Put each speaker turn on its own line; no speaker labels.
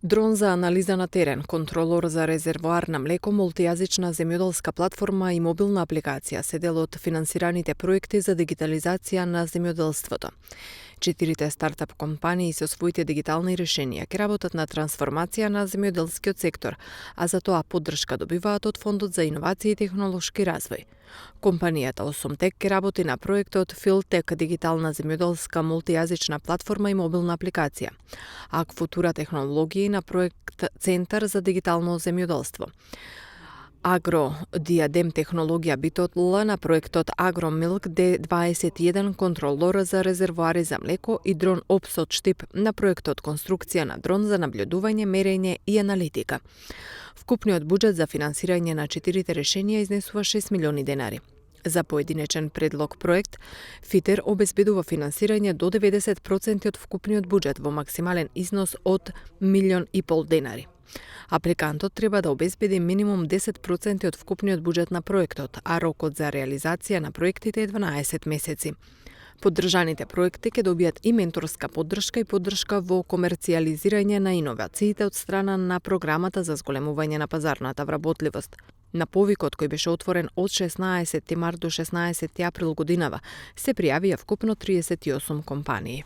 Дрон за анализа на терен, контролор за резервоар на млеко, мултијазична земјоделска платформа и мобилна апликација се дел од финансираните проекти за дигитализација на земјоделството. 4 стартап компании со своите дигитални решенија ќе работат на трансформација на земјоделскиот сектор, а за тоа поддршка добиваат од Фондот за иновации и технолошки развој. Компанијата Осомтек ќе работи на проектот Филтек, дигитална земјоделска мултијазична платформа и мобилна апликација. Акфутура технологии на проект Центар за дигитално земјоделство. Агро Диадем технологија Битотл на проектот Агромилк D21 контролор за резервоари за млеко и дрон Опсот Штип на проектот Конструкција на дрон за наблюдување, мерење и аналитика. Вкупниот буџет за финансирање на 4 решенија изнесува 6 милиони денари. За поединечен предлог проект, ФИТЕР обезбедува финансирање до 90% од вкупниот буџет во максимален износ од 1,5 милион денари. Апликантот треба да обезбеди минимум 10% од вкупниот буџет на проектот, а рокот за реализација на проектите е 12 месеци. Поддржаните проекти ќе добијат и менторска поддршка и поддршка во комерцијализирање на иновациите од страна на програмата за зголемување на пазарната вработливост. На повикот кој беше отворен од 16 март до 16 април годинава се пријавија вкупно 38 компании.